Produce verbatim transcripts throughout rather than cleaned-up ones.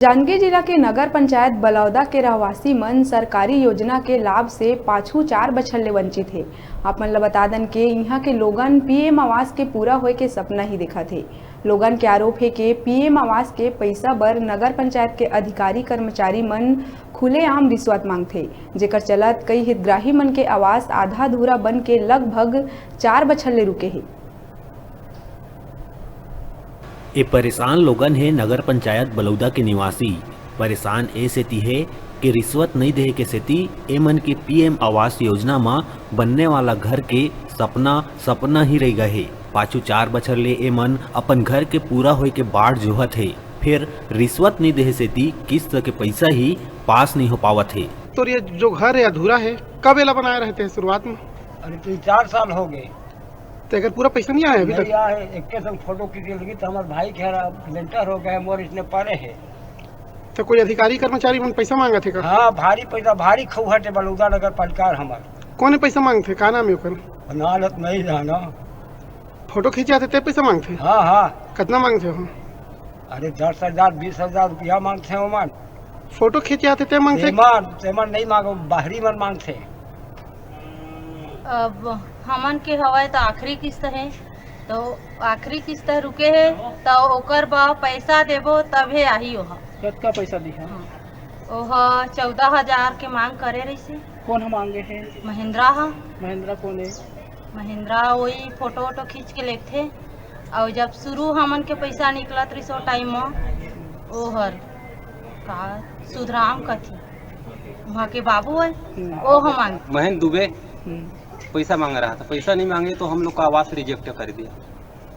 जांजगीर जिला के नगर पंचायत बलौदा के रहवासी मन सरकारी योजना के लाभ से पाछू चार बछर ले वंचित हे। आप मन ल बता दन के इहां के लोगन पीएम आवास के पूरा होए के सपना ही देखत हे। लोगन के आरोप हे के पीएम आवास के पइसा बर नगर पंचायत के अधिकारी कर्मचारी मन खुलेआम रिश्वत मांगथे, जेकर चलत कई हितग्राही मन के आवास आधा अधूरा बन के लगभग चार बछर ले रुके हे। ए परेशान लोगन हे नगर पंचायत बलौदा के निवासी। परेशान ए सेती हे कि रिश्वत नइ देहे के सेती एमन के पीएम आवास योजना म बनने वाला घर के सपना, सपना ही रहि गए हे। पाछू चार बछर ले एमन अपन घर के पूरा होए के बाट जोहत हे, फेर रिश्वत नइ देहे सेती किस्त के पइसा ही पास नइ हो पावत हे। तो ये जो घर है अधूरा है, कब एला बनाए रहते हैं शुरुआत में? अरे, तीन चार साल हो गए। तो अगर पूरा पैसा नहीं आया अभी तक? नहीं आया है। इक्कीस सौ फोटो खींचे लगी तो हमारे भाई के यहाँ लेंटर हो गए, मोर इसने पड़े है। तो कोई अधिकारी कर्मचारी मन पैसा मांगत हे का? हाँ, भारी पैसा, भारी खौहट है बलौदा नगर पालिका हमार। कौन पैसा मांगथे, का नाम है ओकर? नालत नहीं जाना। फोटो खींचे आथे ते पैसा मांगथे? हाँ, हाँ। कितना मांगथे हो? अरे, दस हजार, बीस हजार रुपया मांगथे ओमन। फोटो खींचे आथे ते मांगथे? तेमन, तेमन नहीं मांगो, बाहरी मन मांगथे। अब हमन के हवय त आखिरी किस्त हे, तो आखिरी किस्त रुके हे, त ओकर बा पैसा देबो तभे आही ओहा। कतका पैसा दिहा? हाँ। ओहा चौदह हजार के मांग करे रहिसे। कौन ह मांगे हे? महिंद्रा ह। महिंद्रा कौन हे? महिंद्रा वही फोटो वोटो खींच के लेथे। और जब शुरू हमन के पैसा निकलत रहिस ओ टाइम म, ओहर का सुधराम कथे, वहाँ के बाबू है, हम्म। ओ हमन महेंद्र दुबे हम्म। पैसा मांग रहा था, पैसा नहीं मांगे तो हम लोग का आवास रिजेक्ट कर दिया।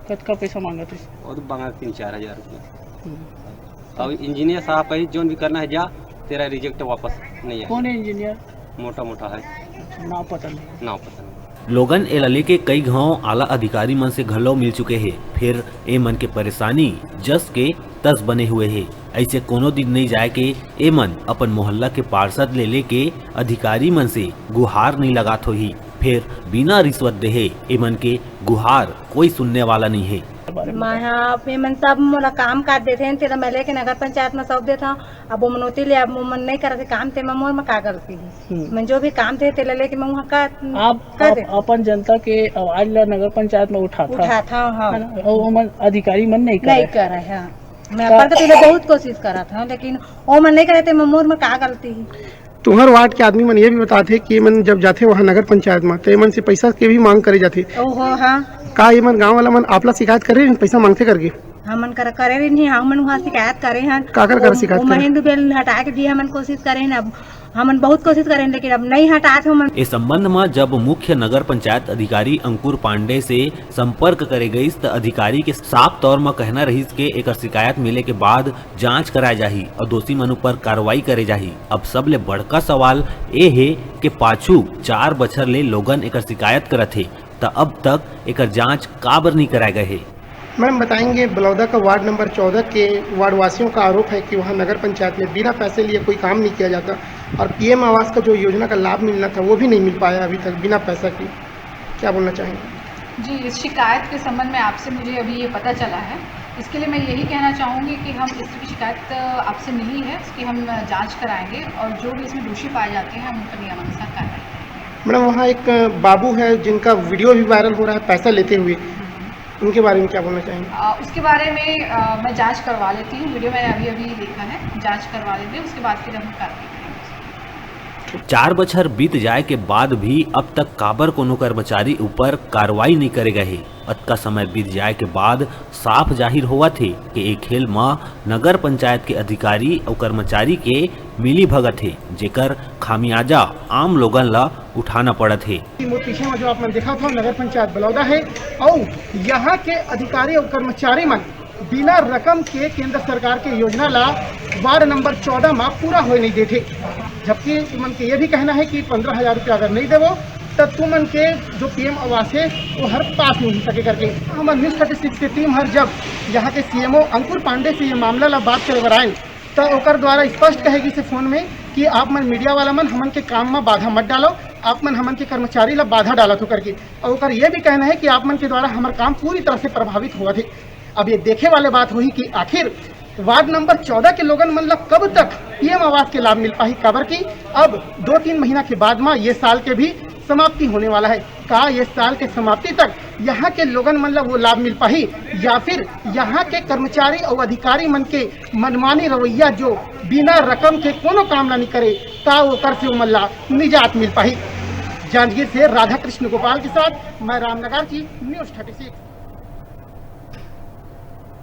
कतका पैसा मांगत रहिस? वो तो मांगा तीन चार हजार रुपया। हम्म। और इंजीनियर साहब कही, "जोन भी करना है जा, तेरा रिजेक्ट वापस नहीं आएगा।" कौन है इंजीनियर? मोटा मोटा है। अच्छा, नाम पता नहीं। नाम पता नहीं। लोगन एला लेके कई घांव आला अधिकारी मन से घलो मिल चुके हे, फेर ए मन के परेशानी जस के तस बने हुए हे। ऐसे कोनो दिन नइ जाए के ए मन अपन मोहल्ला के पार्षद ले लेके अधिकारी मन से गुहार नइ लगात होही, फेर बिना रिश्वत देहे ए मन के गुहार कोई सुनने वाला नइ हे। मैं ह, ए मन सब मोला काम काट देथे, तेला मैं लेके नगर पंचायत म सौंप देथव। अब ओमन ओती ले, अब ओमन नइ करत हे काम, तेमा मोर म का गलती हे? हम्म। मैं जो भी काम दे, तेला लेके मैं वहाँ का, आप, कर आप दे। अपन जनता के आवाज ला नगर पंचायत में उठाथा। उठाथा, हाँ। है ना? और ओमन अधिकारी मन नहीं नहीं करे। करे, हाँ। मैं का अपन तो तुझे बहुत कोशिश करा था, लेकिन ओमन नहीं करे, तेमा मोर में का गलती हे? तुम्हर वार्ड के आदमी मन ये भी बताथे कि मन जब जाथे वहाँ नगर पंचायत में, तो एमन से पैसा के भी मांग करे जाथे। ओहो, हाँ। का एमन गांव वाला मन आपला शिकायत करे, पैसा मांगथे करके? हमन कर, करे रहिन ही, हमन वहाँ शिकायत करे हन। काकर करा ओ, शिकायत ओ करे? महेंद्र बेल हटाए के भी हमन कोशिश करे हन, अब हमन बहुत कोशिश करे हन, लेकिन अब नहीं हटात हमन। ए संबंध म जब मुख्य नगर पंचायत अधिकारी अंकुर पांडे से संपर्क करे गइस, त अधिकारी के साफ तौर म कहना रहिस के एकर शिकायत मिले के बाद जांच कराए जाही और दोषी मन ऊपर कार्रवाई करे जाही। अब सबले बड़का सवाल ए हे के पाछू चार बछर ले लोगन एकर शिकायत करत हे, त अब तक एकर जांच काबर नइ कराए गए हे? मैडम बताएंगे, बलौदा का वार्ड नंबर चौदह के वार्ड वासियों का आरोप है कि वहाँ नगर पंचायत में बिना पैसे लिए कोई काम नहीं किया जाता और पीएम आवास का जो योजना का लाभ मिलना था, वो भी नहीं मिल पाया अभी तक बिना पैसा की। क्या बोलना चाहेंगे? जी, इस शिकायत के संबंध में आपसे मुझे अभी ये पता चला है, इसके लिए मैं यही कहना चाहूँगी कि हम इस तरह की शिकायत आपसे मिली है, इसकी हम जांच कराएंगे और जो भी इसमें दोषी पाए जाते हैं, हम उन पर नियमानुसार कार्रवाई करेंगे। मैडम, वहाँ एक बाबू है जिनका वीडियो भी वायरल हो रहा है पैसा लेते हुए, उनके बारे में क्या बोलना चाहेंगे? अ, उसके बारे में, अ, मैं जांच करवा लेती हूँ। वीडियो मैंने अभी-अभी देखा है, जांच करवा लेंगे, उसके बाद फिर हम कार्रवाई करेंगे। चार बछर बीत जाए के बाद भी अब तक काबर कोनो कर्मचारी ऊपर कार्रवाई नइ करे गए हे? अतका समय बीत जाए के बाद साफ जाहिर होवत हे कि ए खेल म नगर पंचायत के अधिकारी अउ कर्मचारी के मिली भगत हे, जेकर खामियाजा आम लोगन ल उठाना पड़त हे। मोर पीछे में जो आप मन देखत हो, नगर पंचायत बलौदा है और यहाँ के अधिकारी और कर्मचारी मन बिना रकम के केंद्र सरकार के योजना ला वार्ड नंबर चौदह में पूरा होए नहीं देथे, जबकि तुमन के ये भी कहना है कि पंद्रह हजार रुपया अगर नहीं देवो, तब तुमन के जो पीएम आवास है, वो हर पास नहीं हो सके करके। हमर न्यूज थर्टी सिक्स के टीम हर जब यहाँ के सीएमओ अंकुर पांडे से ये मामला ला बात करे बर आए, तो ओकर द्वारा स्पष्ट कहे गिस हे फोन में कि आप मन मीडिया वाला मन हमन के काम में बाधा मत डालो, आप मन हमन के कर्मचारी ला बाधा डालत हो करके। और ओकर ये भी कहना है कि आप मन के द्वारा हमर काम पूरी तरह से प्रभावित होवत हे। अब ये देखे वाले बात होही कि आखिर वार्ड नंबर चौदह के लोगन मन ला कब तक पीएम आवास के लाभ मिल पाही, काबर कि अब दो तीन महीना के बाद म ये साल के भी समाप्ति होने वाला है। का ये साल के समाप्ति तक यहाँ के लोगन मन ला वो लाभ मिल पाही, या फिर यहाँ के कर्मचारी अउ अधिकारी मन के मनमानी रवैया, जो बिना रकम के कोनो काम ला नहीं करे, का ओकर से ओमन ला निजात मिल पाही? जांजगीर से राधा कृष्ण गोपाल के साथ मैं रामनगर की न्यूज़ थर्टी सिक्स।